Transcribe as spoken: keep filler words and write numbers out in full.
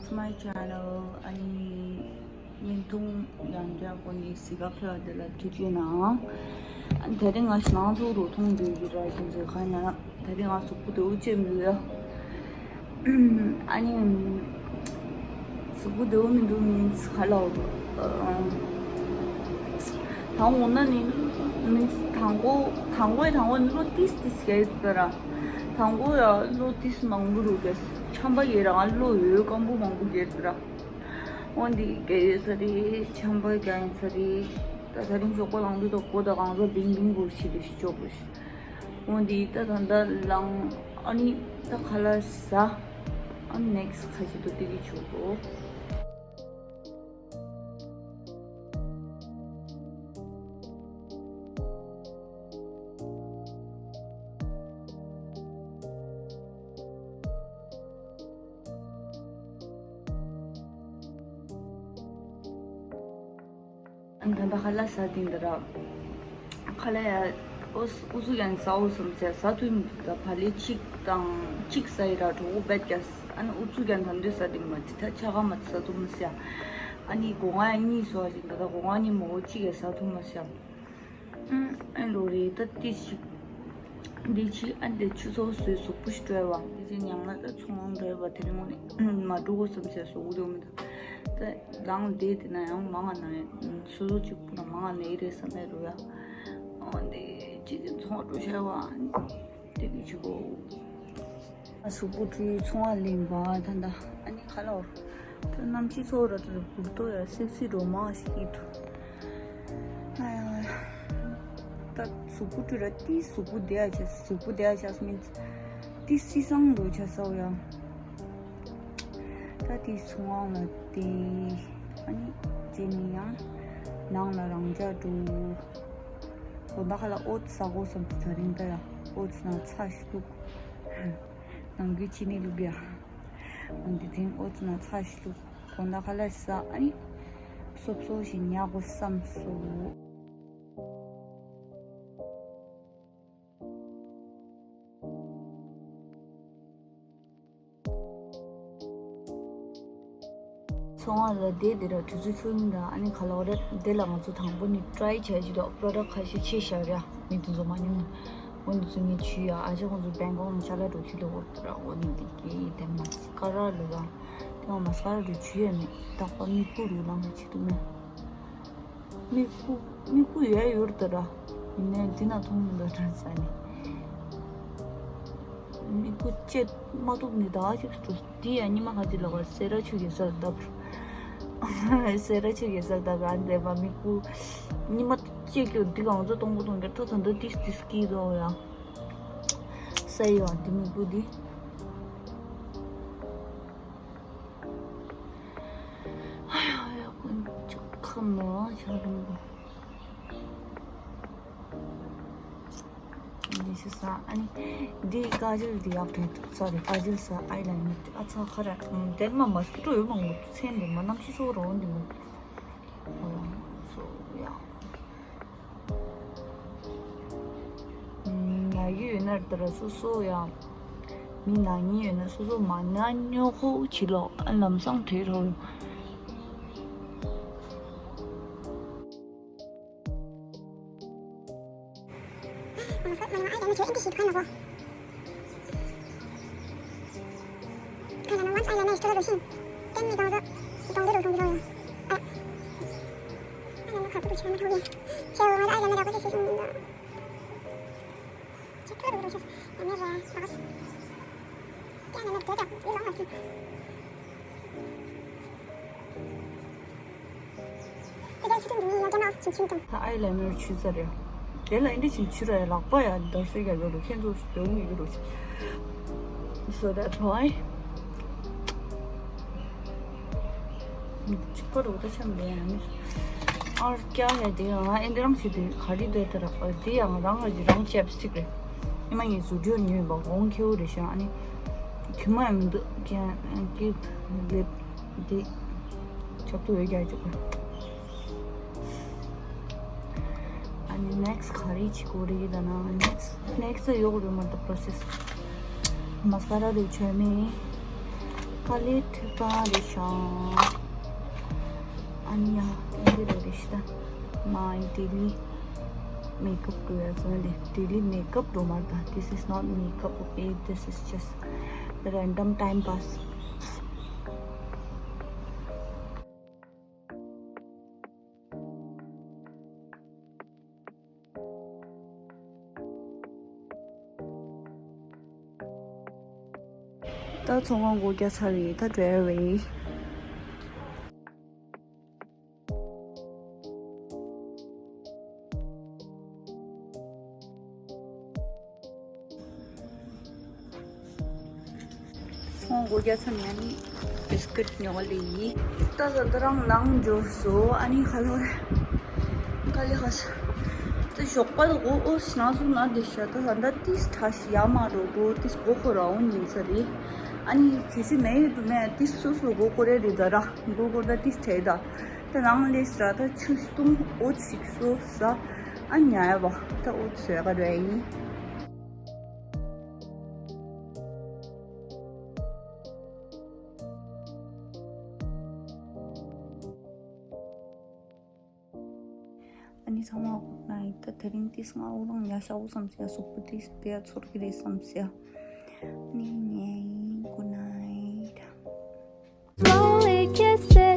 My channel. ཨ་ནི་བརྙན་ཐུང་ཡང་བསྐྱར་ཁོ་ནི་གཟིགས་ག་ཕེབས་པ་དེ་ལ་ཐུགས་རྗེ་གནང་། ཨ་ནི་ད་རིང་ང་ཞེ་སྣང་ཚོགས་འདུ་མཐོང་འདོད་ཀྱི་ར་ཁྱེད་ཚོས་གང་ཡིན་ན་ད་རིང་ང་གཟུགས་པོ་བདེ་བོ་ཅིག་མི་འདུག་ཡ། ཨ་ནི་གཟུགས་པོ་བདེ་བོ་མི་འདུག་མིན་ག་ལ་འོ། དང་འོ་ན་ནི་མིན་དང་པོ་དང་པོའི་དང་པོ་ནི་བློ་ཏིས་ཏིས་རྒྱག་ཡོད་པ་ར། དང་པོ་ཡ་བློ་ཏིས་མང་པོ་རུ་རྒྱག་ཆམ་པ་ཡེ་ར་ང་བློ་ཡོད་སྐམ་པོ་མང་པོ་རྒྱག་པ་ར། འོ་འདི་རྒྱག་ཡོད་ས་རེད། ཆམ་པ་རྒྱག་ཡིན་ས་རེད། ད་ད་རིང་ཞོགས་པ་ལངས་དུས་ད་གོ་ད་གང་ཟག་བིང་བིང་གོ་ཞིག་རེད་ཞོགས་པ་ཞིག་འོ་འདི་ད་ད་ད་ལངས། ཨ་ནི་ད་ཁ་ལག་ཟ། ཨ་ནི་ནེག་སི་ཁ་ཤས་དུ་དེ་གི་ཆུ་གོ། ད་ལྟ་ཁ་ལག་ཟ་དེ་འདི་ར། ཁ་ལག་ཡ། ཨོ་ཨུ་ཚུགས་ཀྱང་ཟ་འོ་བསམ་ཟེར་ཟ་ཐུབ་མི་འདུག་ད་བག་ལེབ་གཅིག་དང་གཅིག་ཟ་ཡི་ར་གྲོགས་པོ་བེད་ཀྱ། ཨ་ནི་ཨུ་ཚུགས་ཀྱང་ད་འདོད་ཟ་དེ་མ་ཅི་ད་ཆ་ག་མ་ཟ་ཐུབ་མི་ཟེར། ཨ་ནི་སྒོ་ང་ཡ་གཉིས་སོ་ཞིག་ད་ད་སྒོ་ང་གཉིས་མོ་གཅིག་ཡ་ཟ་ཐུབ་མི་ཟེར། ཨ་ལོ་རེད་ད་ཏི་ཞིག་འདི་ཕྱི་ཨ་འདི་ཆུ་ཚོད་བཟོས་གཟུགས་པོ་ཞིག་སྤྲོད་པ་འདི་ཅི་ཉང་ལ་ད་ཚོང་ཁང་སྤྲོད་པ་དེ་རིང་ནི་མ་འགྲོ་གོ་བསམ་ཟེར་བཟོ་གི་འདུག་མི་འདུག་ད་ལང་བསྡད་དེ་ན་ཡང་མང་ང་ན་སོ་སོ་གཅིག་པུ་ན་མང་ང་ན་ཡི་རེད་བསམ་ཡ་རུ་ཡ། འོ་འདི་ཅི་ཅི་ཚོང་འགྲོ་ཤར་བ་འདི་གི་ཆུ་གོ། གཟུགས་པོ་བཀྲུས་ཚོང་བ་ལེན་པ་ད་ད་ཨ་ནི་ཁ་ལོར། ད་གནམ་གཤིས་ཚོ་ར་ད་བུར་ཏོ་ཡ་སིབ་སིབ་རོ་མ་ཞིག་གི་ཐུ། ཨ་ཡ། ད་གཟུགས་པོ་བཀྲུས་ར་ཏི་གཟུགས་པོ་བདེ་ཡ་ཆ་གཟུགས་པོ་བདེ་ཡ་ཆ་མིན། ཏི་སི་སང་རུ་ཆ་སའོ་ཡ། ད་ཏི་སོང་ཨང་ལ་ཏི། ཨ་ནི་ཅི་ནི་ཡང་ནང་ལ་རང་འཇགས་འགྲོ། འོ་ད་ཁ་ལ་ཨོ་ཙི་ཟ་གོ་བསམ་ཙི་ད་རིང་ད་ཡ་ཨོ་ཙི་ན་ཚ་ཞིག་འདུག་ནང་རྒྱུ་ཅི་ནི་ལུག་ཡ། འོན་ཏེ་དེང་ཨོ་ཙི་ན་ཚ་ཞིག་ལུག་དོན་དག་ཁ་ལ་ས་ཨ་ནི་སོབ་སོ་ཞིག་ཉག་གོ་བསམ་སོ། ཚོང་བ་ལ་བསྡད་དེ་ར་དུས་ཚོད་ཆུང་ཡིན་ད་ཨ་ནི་ག་ལ་བ་རེད་དེ་ལ་ང་ཚོ་དང་པོ་ནི་ཊ་རའི་བྱས་ཅི་ད་པོ་རོ་ཌག་ཁ་ཤས་ཆེ་བཞག་ར་མི་དེ་ཚོ་མ་ཉུང་ནི་འོ་འདི་ཚོ་ངས་བྱུས་ཡ་ཨ་ཅག་ཁོང་ཚོ་བེང་ཀོག་ནས་ཅ་ལག་འགྲོ་ཆུ་ལ་འོར་དེ་ར་འོ་ནི་འདི་གི་དེ་མ་སི་ཀ་ར་ལ་ར་དེ་མ་སི་ཀ་ར་འགྲོ་ཆུ་ཡ་མེད་རྟག་པ་མིག་སྤུ་རུ་ལངས་ཡ་ཆེ་དུ་མེད། མིག་སྤུ་མིག་སྤུ་ཡོད་ཡོད་དེ་ར། ཡིན་ནའི་འདི་ན་མཐོང་མི་འདུག་དྲན་ས་ནི། མིག་སྤུ་བཅད་མ་ཐུབ་ནི་ད་ཅིག་ཏུ་འདི་ཡང་ཉི་མ་ག་ཅི་ལ་བར་སེ་ར་ཆུ་གེ་སར་བཏབ། སེ་ར་ཆུ་གེ་སར་བཏབ་རང་འདས་པ་མིག་སྤུ་ཉི་མ་བཅད་ཀྱོ་འདི་གང་ཚོ་གཏོང་པོ་གཏོང་ཀྱ་ཐོ་ཐོ་འདི་ཏིས་ཏིས་ཀི་རོ་ཡ། ས་ཡོ་འདི་མིག་སྤུ་འདི། ཨ་ཡ་ཡ་ཀུན་ཅག་ཁམ་ནོ་ཆ་རུང་གོ། འདི་ཤི་ས་ཨ་ནི་འདི་ཀ་ཇལ་འདི་ཡག་རེད་ས་རེད་ཀ་ཇལ་ས་ཨའི་ལ་ནི་ཨ་ཚ་ཁ་ར་དེར་མ་མ་སུ་ཏོ་ཡོད་མང་པོ་ཚན་འདི་མ་གནམ་གཤིས་སོ་རོ་འདི་མ་སོ་ཡ། ང་ཡི་ཡོད་ན་ད་ར་སོ་སོ་ཡ། མི་ན་ཉི་ཡོད་ན་སོ་སོ་མ་ན་ཉོ་ཧོ་ཆི་ལོ་ཨ་ལམ་སང་དེ་རོ། ད་ཨའི་ལའི་ནར་བྱུས་ཚར་རེད། དེ་ལ་འདི་བཞིན་བྱུས་ར་ཡ་ལག་པ་ཡ་འདར་སེ་རྒྱག་གི་རུ་ཁྱེད་ཚོ་སྡོད་མི་གི་རུ། So that's why ཅིག་པ་རུ་ད་ཆམ་ལེ་ཡ་ནི། ཨར་ཀྱ་ཡ་དེ་ཡང་ཨེ་འདི་རང་ཞིག་དེ་ག་རི་དེ་དེ་ར་དེ་ཡང་རང་ང་ཞིག་རང་ཅེབ་སི་ཊིག་རེད། ཉི་མ་ངས་ཟུར་བྲིས་ཉོས་པ་འོང་ཁེའུ་རེད་ཤག་ཨ་ནི། གུ་མ་ཡང་མི་འདུག་ཀྱང་ཀིབ་ལེབ་དེ་ཆབ་ཏུ་འོས་རྒྱག་བཅུག་པ། ཨ་ནི་ནེག་སི་ག་རེ་བྱེད་དགོས་རེད་ད་ན་ནེག་སི་ནེག་སི་ཡོག་རེད་མ་ད་པོ་རོ་སེ་སི། མ་སི་ཀ་ར་རེད་བྱས་མེད། དཀའ་ལས་ཐེབས་པ་རེད་ཤག་ཨ་ནི་ཡ། ཨེ་འདི་རེད་རེད་ཤག་ད། My daily makeup routine. Daily makeup routine. This is not makeup, okay? This is just random time pass. ད་ཚོང་ཁང་སྒོ་རྒྱག་ཚར་རེད། ད་འགྲོ་ཡ་རེད། ཚོང་སྒོ་རྒྱག་ཚར་ནས་ཨ་ནི་བིས་ཀིཊ་ཉོ་ག་སླེབས་ཡིན། ད་ད་ལྟ་རང་ལངས་འབྱོར་སོང་། ཨ་ནི་ཁ་ལོ་རེད། དཀའ་ལས་ཁག་ཤག་ད་ཞོགས་པ་ད་གོ་ཨོ་ཤི་ན་སུ་ན་དེ་ཤ་ད་ད་ད་ཏིས་ཁྲ་ཤི་ཡ་མ་རོ་གོ་ཏིས་གོ་ཁོ་ར་འོ་ཉིན་ས་རེད། ཨ་ནི་གལ་སྲིད་མེད་ཡོད་དུ་མེད་ཏིས་སོ་སོ་གོ་ཁོ་རེ་རེད། ད་ར་གོ་གོ་ད་ཏིས་ཁྲེ་ད་ད་རང་ལས་སི་ར་ད་ཆུ་སྟོང་ཨོ་ཤིག་སོ་ས་ཨ་ཉ་ཡ་བ་ད་ཨོ་ཤི་ཡ་ག་རེ་ཡིན། ཨ་ནི་ཚང་མ་good night. ད་དེ་རིང་ཏིས་ང་འུ་རང་ཉལ་ཤག་འུ་བསམ་ཟེར་ཡ་གཟུགས་པོ་ཏིས་དེ་ཡ་ཚོར་གི་རེད་བསམ་ཟེར་ཡ། ཨ་ནི་ངའི་good night. Slowly kissing